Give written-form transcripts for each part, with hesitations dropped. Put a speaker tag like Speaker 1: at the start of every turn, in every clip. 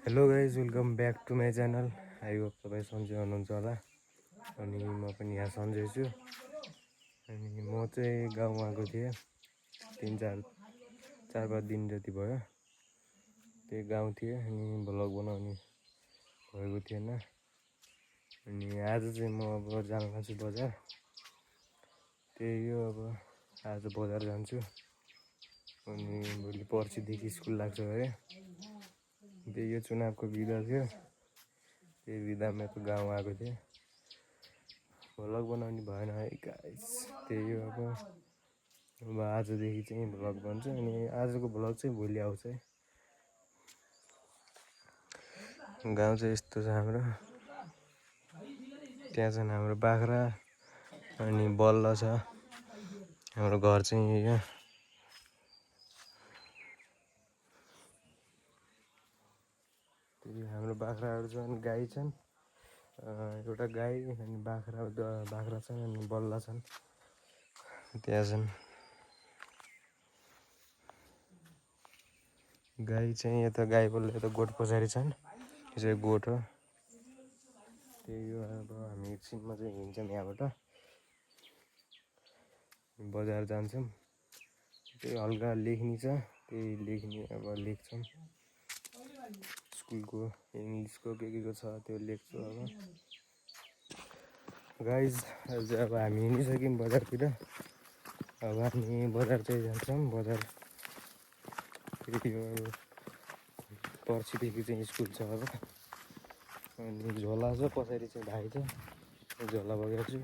Speaker 1: Hello guys, welcome back to my channel. I hope तपाईँ सन्चै हुनुहुन्छ होला। अनि म पनि यहाँ सन्चै छु। अनि म चाहिँ गाउँ आएको थिएँ 4-5 दिन जति भयो। त्यही गाउँ थिएँ अनि भ्लग बनाउने भएको थिएन। अनि आज चाहिँ म अब जान लाग्छु बजार। त्यही हो, अब आज बजार जान्छु। अनि भोलि पर्सिदेखि स्कुल लाग्छ अरे। त्यही यो चुनावको बिदा थियो, त्यही बिदामा त गाउँ आएको थिएँ। भ्लग बनाउने भएन है गाइस। त्यही हो, अब आजदेखि चाहिँ भ्लग भन्छु। अनि आजको भ्लग चाहिँ भोलि आउँछ है। गाउँ चाहिँ यस्तो छ हाम्रो। त्यहाँ चाहिँ हाम्रो बाख्रा अनि बल्ल छ। हाम्रो घर चाहिँ यहाँ हाम्रो बाख्राहरू छन्, गाई छन्। एउटा गाई अनि बाख्रा छन् अनि बल्ला छन्, त्यहाँ छन्। गाई चाहिँ यता गाई बल्ल यता गोठ पछाडि छन्। यो चाहिँ गोठ हो। त्यही हो, अब हामी एकछिनमा चाहिँ हिँड्छौँ यहाँबाट बजार जान्छौँ। त्यही हल्का लेख्ने छ, त्यही लेख्ने अब लेख्छौँ। स्कुलको इङ्ग्लिसको के छ त्यो लेख्छु अब। गाइज आज अब हामी हिँडिसक्यौँ बजारतिर। अब हामी बजार चाहिँ जान्छौँ। बजार त्यही हो, अब पर्सिदेखि चाहिँ स्कुल छ अब। अनि झोला छ पछाडि चाहिँ भाइ छ, झोला बोकेको छु।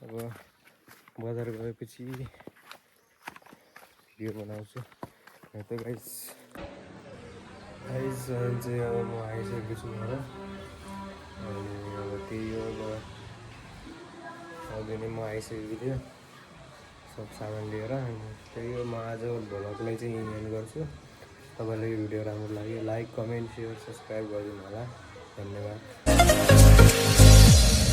Speaker 1: अब बजार गएपछि भिडियो बनाउँछु है त गाइस। चाहिँ अब म आइसकेको छु घर। अनि अब त्यही हो, अब अघि नै म आइसकेको थियो सब सामान लिएर। अनि त्यही हो, म आज भ्लगलाई चाहिँ एन्ड गर्छु। तपाईँलाई यो भिडियो राम्रो लाग्यो लाइक, कमेन्ट, सेयर, सब्सक्राइब गरिदिनु होला। धन्यवाद।